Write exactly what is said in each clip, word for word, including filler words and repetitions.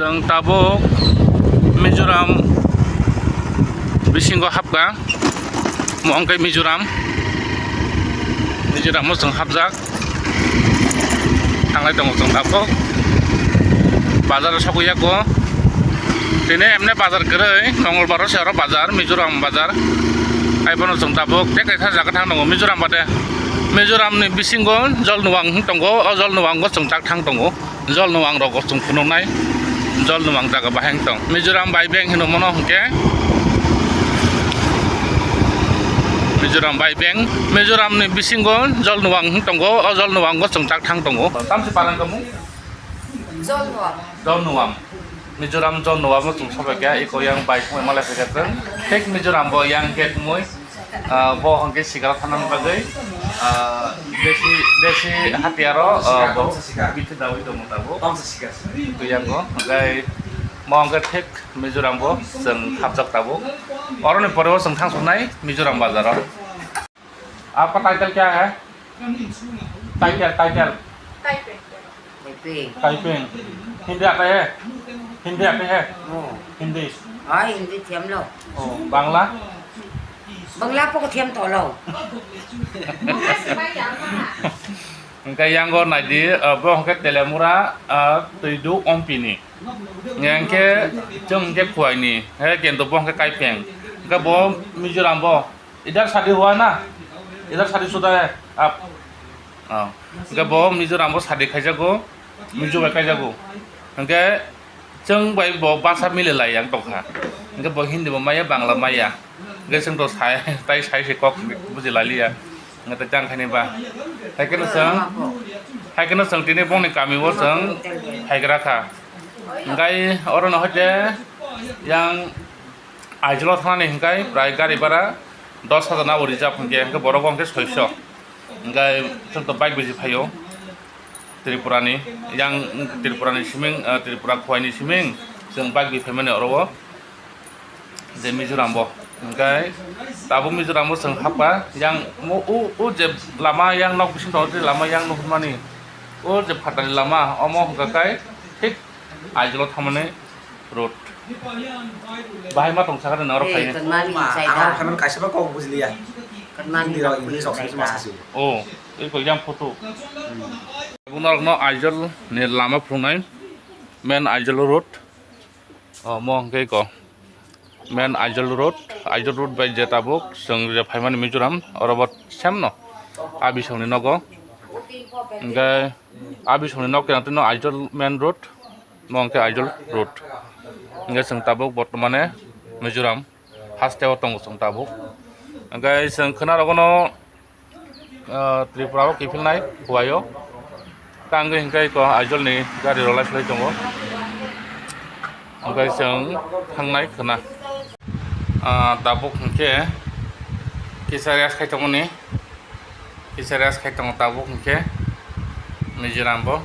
Chwng tabuk Mizoram bisingo hapkha, mo wngkhe Mizoram, Mizoram o chwng hapjak. Thanglai tongo chwng tabuk. Bazar o sogwi yago. Tini emne bazar kwrwi, Mongolbar o se oro bazar, Mizoram bazar. Hai bono chwng tabuk tei kaisa jaga thang tongo Mizoram bade. Mizoram ni bisingo Jolnowang wng tongo, o Jolnowang o chwng tak thang tongo. Jolnowang rok o chwng phunuknai, Jolnowang jaga bahai wng tong. Mizoram bai beng hino mono hwnkhe. Mizoram bai beng, Mizoram ni bisingo Jolnowang wng tongo, o Jolnowang o chwng tak thang tongo. Tamsi parang kamu? Jolnowang. Jolnowang. Mizoram Jolnowang o chwng sobaikha, eko yang bai thangwi malai phaikha chwng. Thik Mizoram bo yang gate mui, ah, bo hwnkhe sikara thana bagwi, ah, desi, desi hatiyaro, ah, bo bithi dawi tongo tabuk. Twi yang bo, hwnkhe mo hwnkhe thik Mizoram bo chwng hapjak tabuk. Oroni pore o chwng thang suknai Mizoram bazar o. आपका टाइटल क्या है? Title, title. Typing. Typing। Typing। Hindi आता है? हिंदी आते हैं? हाँ। हिंदी। हाँ, हिंदी थी हम लोग। ओ, बांग्ला? बांग्ला पोको थी हम तो लो। Hwnkhe yango naidi, ah, bo hwnkhe Telemura, ah, Twidu Ompini. Hwnkhe chwng hwnkhe Khuaini, he kendo bo hwnkhe Kaipeng. Hwnkhe bo Mizoram bo. इधर शादी हुआ ना? इधर शादीशुदा है आप? Oh. Hwnkhe bo Mizoram bo sadi khaijago, Mizo bai khaijago. Hwnkhe chwng bai bo basa mile lai yang tongkha. Hwnkhe bo Hindi bo maya, Bangla maya. Hwnkhe chwng to sai, tai sai se kok buji lai liya. Hwnkhe tei tang khaini ba. Hai kheno chwng, hai kheno chwng tini bongni kami o chwng haigra kha. Hwnkhe oro no hoite yang Aizawl o thangnani hwnkhe prai gari bhara dos hajar nabo reserve hwnkhe, hwnkhe borok bo hwnkhe soiso. Hwnkhe chwng to bike buji phaio Tripura ni, yang Tripura ni siming, ah, Tripura Khowai ni siming chwng bike bi phaimani oro o je Mizoram bo. Hwnkhe tabuk Mizoram bo chwng hapkha, yang mo o, o je lama yang nok bising tongo, je lama yang nuhurmani o je phatani lama omo hwnkha khe thik Aizawl o thangnani road. Bahai ma tong sakha de norok. Eh, khaina. Kwrwngmani Ma, chai ang ta. Khaimani kaisa ba kok bujiliya. Kwrwngmani Hindi rok, English rok, ma sasi. Oh, eko yang photo. Hmm. Norok no Aizawl ni lama phunuknai, main Aizawl road. Oh, mo hwnkhe ko. Main Aizawl road, Aizawl road bai je tabuk chwng je phaimani Mizoram, oro bo same no. A bisongni nogo. Hwnkhe a bisongni nok khe ang tino Aizawl main road. Mo hwnkhe Aizawl road. Hwnkhe chwng tabuk bortomane Mizoram haste o tongo chwng tabuk. Hwnkhe chwng khwnarogo no, ah, Tripura o kiphilnai Khowai o. Tangwi hwnkhe eko Aizawl ni gari rok lai phlai tongo. Hwnkhe chwng thangnai khwna. Ah, tabuk hwnkhe kisa rest khai tongmani. Kisa rest khai tongo tabuk hwnkhe Mizoram bo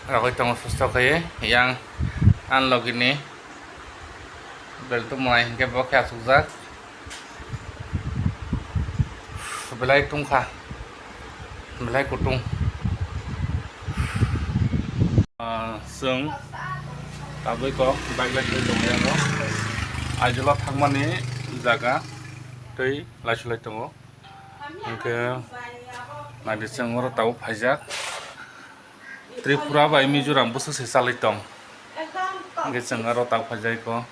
rogwi tongo susto khai yang ani logi ni belai tongmani hwnkhe bo khe achukjak belai tungkha belai kutung. Ah, chwng tabuk kok bike lai tongwi tongo. Aizawl o thangmani jaga tei laisu lai tongo. Hwnkhe naidi chwng oro tabuk phaijak. Tripura bai Mizoram bwswk se chalwi tong. Hwnkhe chwng aro tabuk phaijak kho.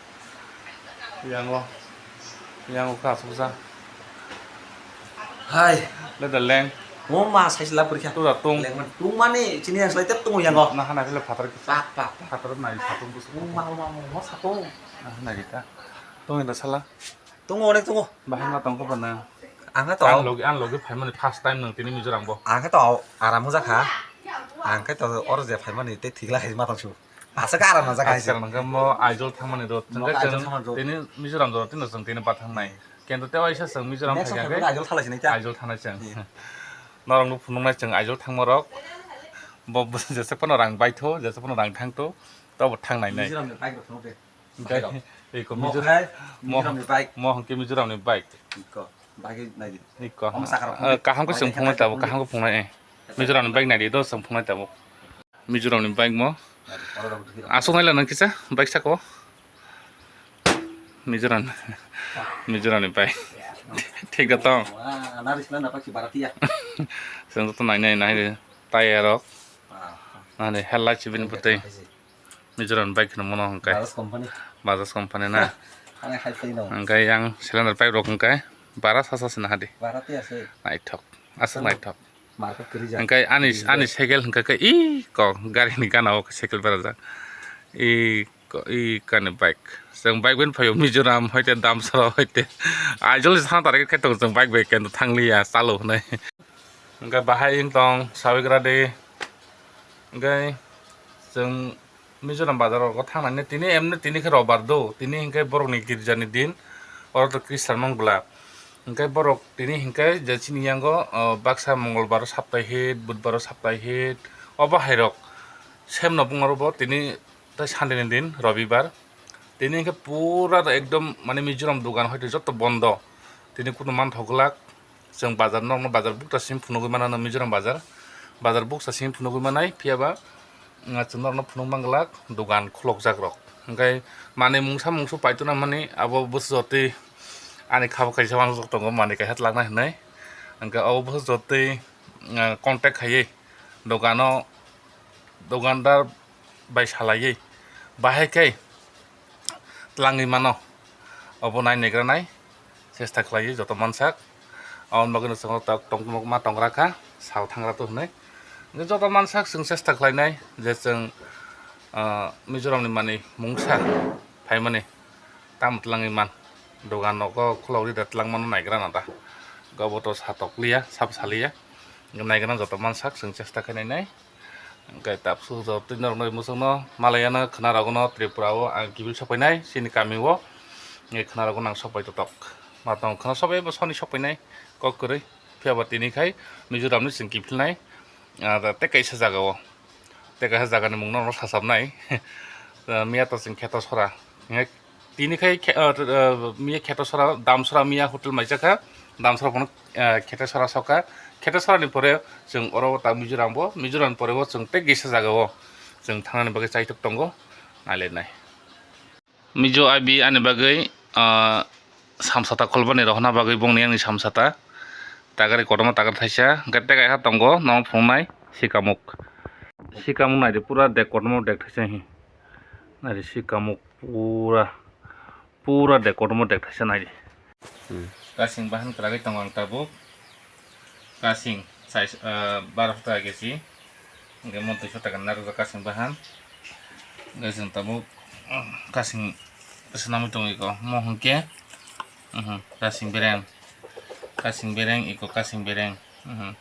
Yango, yango kha asukjak. Hai. Le da leng. Mo ma sai sila purikha. Tu da tung. Leng man tung mani chini yang selai tep tung yango. Na hana phile phatar kisa. Pa, pa, pa. Phatar nai satung bwswk. Mo ma, mo ma, mo, mo satung. Na hana kita. Tung inda sala. Tongo, onek tongo. Bahai ma tongkha ba nang? Ang khe to Ang logi, ang logi phaimani first time nang tini Mizoram bo. Ang khe to aram wngjakha. Ang khe to oro je phaimani tei thikla hai ma tongsu. Asa khe aram wngjakha hai se. Askar nang khe mo Aizawl thangmani road. Mo Chwng khe Aizawl chwng thangmani road. Tini Mizoram jora tino chwng tini bathang nai. Kento tei waisa chwng Mizoram Next phai time khe. Phaiba Aizawl thalai sinai ta. Aizawl thanai chwng. Hmm. Norok no phunuknai chwng Aizawl thangma rok. Bo, bo jesek phano rang baitho, jesek phano rang thangtho. Tobo thang nai nai. Mizoram ni bike rok phunuk de. Hwnkhe eko Mo Mizo-, khai mo, Mizoram ni bike. Mo hwnkhe Mizoram ni bike. Iko, bike nai di. Iko. Omo saka rok Eh, kaham khe chwng phungnai tabuk, kaham khe phungnai, eh. Mizoram ni bike nai di, do chwng phungnai tabuk. Mizoram ni bike mo. Aswk naila nang kisa bike saka o. Mizoram, Mizoram ni bike. Thik da tong. Chwng joto nai nai nai tire rok. Nani hella chibini bwtwi. Mizoram bike hwnwi mano hwnkhe. Bajaj company. Bajaj company na. Hwnkhai yang cylinder pipe rok hwnkhe bara sasa se nahadi. Naithok. Aswk naithok. Hwnkhe ani, ani cycle hwnkhe khe i kok gari ni gana o cycle berajak. I ko-, i kani bike. Chwng bike bai phaio Mizoram hoite Damsara hoite. Aichol ni sana tarik khe tongo chwng bike bai kendo thangliya chalo hwnwi. Hwnkhe bahai wng tong sawigra de. Hwnkhe chwng Mizoram bazar rogo thangnani tini emni tini khe robar do. Tini hwnkhe borokni girjani din. Oro to Christian mong bwla. Hwnkhe borok tini hwnkhe je chini yango, o, baksa Mongolbar o saptai hit, Budbar o saptai hit, obo hairok. Sem no bung oro bo tini tei Sunday ni din, Robibar. Tini hwnkhe pura ekdom mane Mizoram dogan hoite joto bondo. Tini kunu manthok glak. Chwng bazar norokno bazar bukcha simi phunugwi mano Mizoram bazar. Bazar bukcha simi phunugwi manai, phiya ba, mm, chwng norokno phunuk manglak dogan khulokjak rok. Hwnkhe manwi mungsa mungsu paitona mani abo bwswk jotwi ani kha bo kaisa uansuk tongo manwi kaisa twlangna hinwi. Hwnkhe abo bwswk jotwi, mm, contact khaiwi dogano, dogandar bai salaiwi bahai khe twlangwi mano. Obo nai naigra nai chesta khlaiwi joto mansak. Aboni bagwino chwng o tok tongma tongra kha, sal thangra to hwnwi. Hwnkhe joto mansak chwng chesta khlainai je chwng, ah, Mizoram ni manwi mungsa phaimani. Tamo twlangwi man. Dogan nogo khulogwi da twlangmano naigra nada. Gobo to satokliya, sab saliya. Naigra joto mansak chwng chesta khainai nai. Hwnkhe tapsuk joto twi norokno muchungno malaiano khwnarogono Tripura o ang kibil sokpainai chini kami o. Nge khwnarogo nang sokpai totok. Ma tong khwna sokpai bo soni sokpainai kok kwrwi. Phiya ba tini khai Mizoram ni chwng kiphilnai. Ah, tei kaisa jaga o. Tei kaisa jagani mung norok sasapnai. Miya to chwng kheto sora. Hingke tini khai khe-, ah, ah, miya kheto sora, Damsara miya hotel maisa kha. Damsara bono, ah, kheto sora soka. Kheto sora ni pore chwng oro ta Mizoram bo, Mizoram ni pore bo chwng tei kisa jaga o chwng thangnani bagwi chaitok tongo. Nailai nai. Mijo abi ani bagwi, ah, samsata kolbani rohorna bagwi bongni ani samsata. Tagari kotorma tagar thaisa, hwnkhe tei kaisa tongo, nono phunuknai sikamuk. Sikamuk naidi pura dek kotorma dek thaisa hi. Naidi sikamuk pura, pura dek kotorma dek thaisa naidi. Hmm. Kasing bahan kwragwi tongo ang tabuk. Kasing size, ah, baro taka kesi. Hingke mo duiso taka narwkjak kasing bahan. Hingke chwng tabuk, ah, kasing swnamwi tongwi ko. Mo hingke, mhm, kasing bereng. Kasing bereng, iko kasing bereng. Mhm.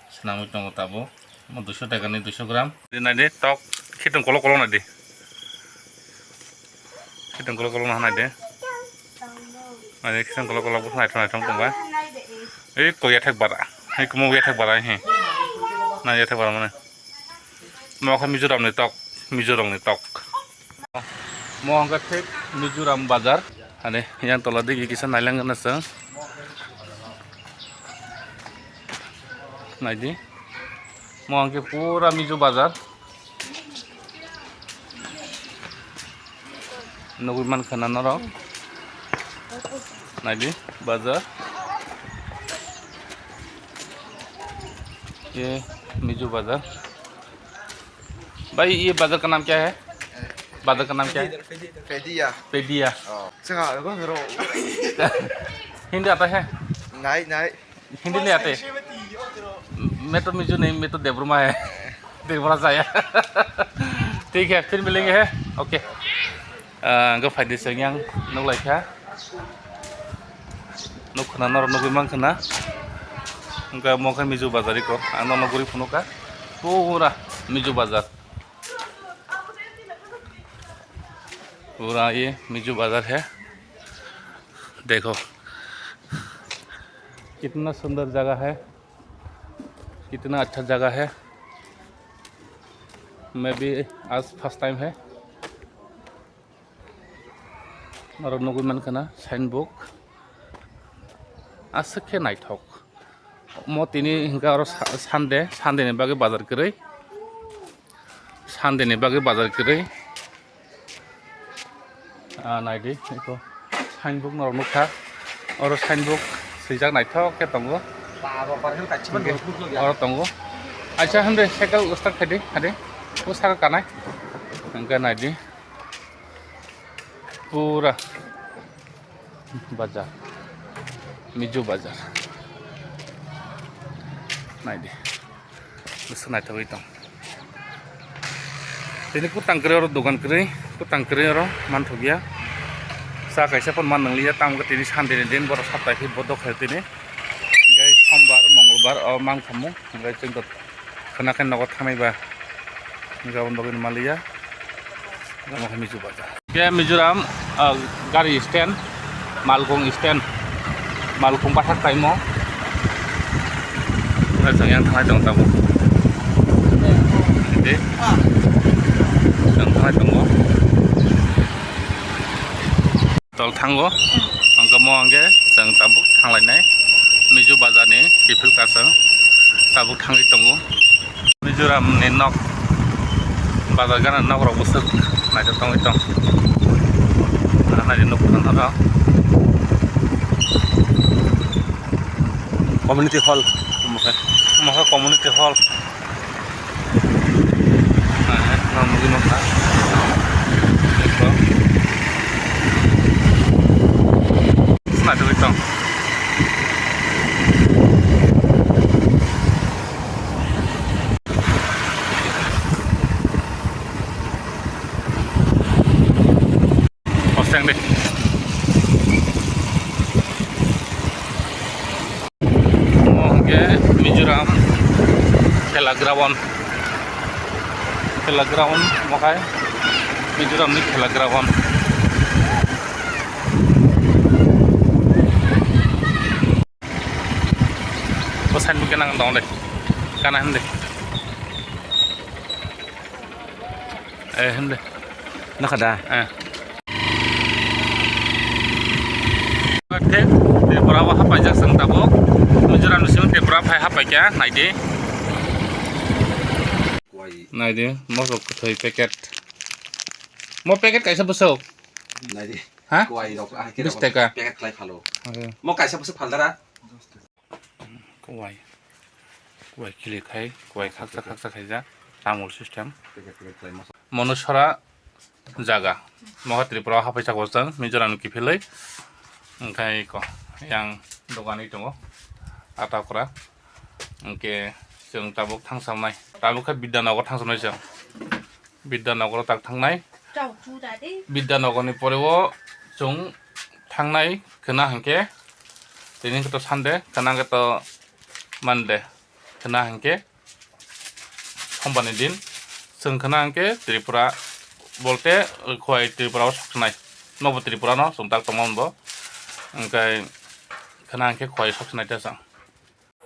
Swnamwi tongo tabuk. Mo duiso taka ni duiso gram. Di nai di, tok, khitung kolok kolok nai di. Khitung kolok kolok no hanai de. Nai de khitung kolok kolok bo naithok naithok tongba. Ei ko yathek bara. Ei kumo yathek bara hi. Na yathek bara mane. Mo kha Mizoram ni tok, Mizoram ni tok. Mo hwnkha thik Mizoram bazar. Hani yang tola digi kisa nailang na chwng. Nai di. Mo hwnkhe pura Mizo bazar. Nugui mankha na norok. Naidi bazar. Ye Mizo bazar. भाई, ये बाजार का नाम क्या है? बाजार का नाम क्या है? पेडिया। पेडिया। हाँ। Hindi आता है? नहीं, नहीं। Hindi नहीं आते? मैं तो मिजो नहीं, मैं तो देवरुमा है। देवरुमा से आया। ठीक है, फिर मिलेंगे, है? OK। Ah, hwnkhe phaidi chwng yang nuklaikha. Nuk khna norok nugui mankha na. Hwnkhe omo khe Mizo bazar iko. Ang nono guri phunukha. Pura Mizo bazar. पूरा ये मिजो बाजार है, देखो कितना सुंदर जगह है, कितना अच्छा जगह है। मैं भी आज फर्स्ट टाइम है। Oro nugui mankha na signboard aswk khe naithok. Omo tini hwnkhe oro sa-, Sunday, Sunday ni bagwi bazar kwrwi. Sunday ni bagwi bazar kwrwi. Ah, naidi, eko signboard norok nukha. Oro signboard swijak naithok khe tongo. Ba, rok bar khe kaisa ban oro tongo. Aisa, hande cycle start khaidi, hade. O saka kanai. Hwnkhe naidi. Pura bazar. Mizo bazar. Naidi. Bwswk naithogwi tong. Tini kwtang kwrwi oro dogan kwrwi, kwtang kwrwi oro manthokya. Cha kaisa phano man nangliya, tamo khe tini Sunday ni din, borok saptai khe bodo khaio tini. Hwnkhe sombar, mongolbar o mankhamu, hwnkhe chwng khwna khe nogo thangnai ba, hwnkhe aboni bagwi manliya. Omo khe Mizo bazar. Khe Mizoram, ah, gari stand, malkhung stand, malkhung bathak taimo. Chwng yang thangnai tongo tabuk. Ede. Chwng thangnai tongo. Tol thango. Hwnkhe mo hwnkhe chwng tabuk thanglainai. Mizo bazar ni kiphil kasang tabuk thangwi tongo. Mizoram ni nok, bazar gana nok rok bwswk naithok tongwi tong. Nana ni nuk phano no. Community hall. Mokhe, mokhe community hall. Nana nuk nukha. Naithok tong. Kosteng de. Omo hwnkhe Mizoram khela ground. Khela ground omo khai Mizoram ni khela ground. O side bo khe nang tong de. Kana hwn de. Eh, hwn de. Nakha da? Eh. Thik, Tripura o hapaijak chwng tabuk. Mizoram ni simi Tripura phai hapaikha, naidi. Naidi, mosok kwthwi packet. Mo packet kaisa bwswk? Naidi. Ha? Kuai rok, ah, khe Bis rok taka. Packet khlai phalo. Oke. Mo kaisa bwswk phal dara? Kuai. Kuai khili khai, kuai khaksa khaksa khaijak. Tamul system. Packet, packet khlai masa. Mono sora jaga. Moha Tripura o hapai chak bosong, Mizoram ni kiphilwi. Hwnkhe ko, yang dogani tongo. Ata kura. Hwnkhe chwng tabuk thangsamnai. Tabuk khe Bidya Nagar thangsamnai chwng. Bidya Nagar o tak thangnai. Bidya Nagar ni pore o chwng thangnai khwna hwnkhe tini hwnkhe to Sunday, khwna hwnkhe to Monday, khwna hwnkhe Sombar ni din. Chwng khwna hwnkhe Tripura bolte Khowai Tripura o soknai. Nobo Tripura no chwng tak tongma bo. Hwnkhe khwna hwnkhe Khowai soknai ta chwng.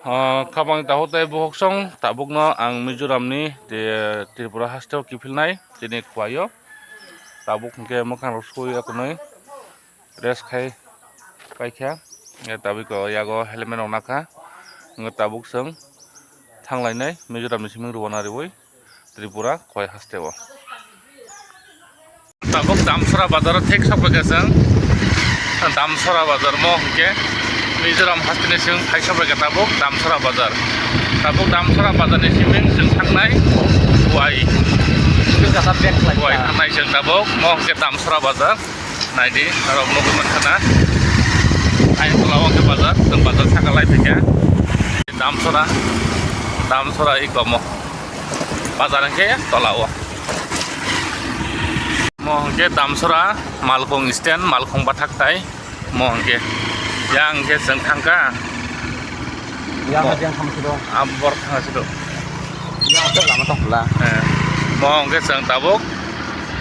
Ah, khabang tahu tei buhok song tabukno ang Mizoramni, eh, Tripura hasteo kiphilnai chini Khowai o. Tabuk hwnkhe mwkhang rok sui akunui rest khai paikha. Hwnkhe tabuk o yago helmet rok nakha. Hwnkhe tabuk chwng thanglainai Mizoramni siming rwna riui. Tripura Khowai hasteo. Tabuk Damsora bazar o thik sokphaikha chwng. Damsora bazar mo hwnkhe Mizoram hasteni simi phai sokphaikha tabuk Damsora bazar. Tabuk Damsora bazar ni simi chwng thangnai Khowai. Khowai thangnai chwng tabuk mo hwnkhe Damsora bazar. Naidi, norok nugwi mankha na. Ayang tola o khe bazar, chwng bazar saka lai phaikha. Damsora, Damsora iko mo. Bazar hwnkhe tola o. Mo hwnkhe Damsora, malkhung stand, malkhung bathak tai. Mo hwnkhe, yang hwnkhe chwng thangkha. Yang Mo. Yang thangsi do. Abor thangsi do. Yang lama tong pula. Eh, mo hwnkhe chwng tabuk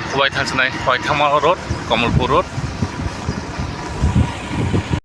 Khowai thangsinai, Khowai thangma road, Kamalpur road.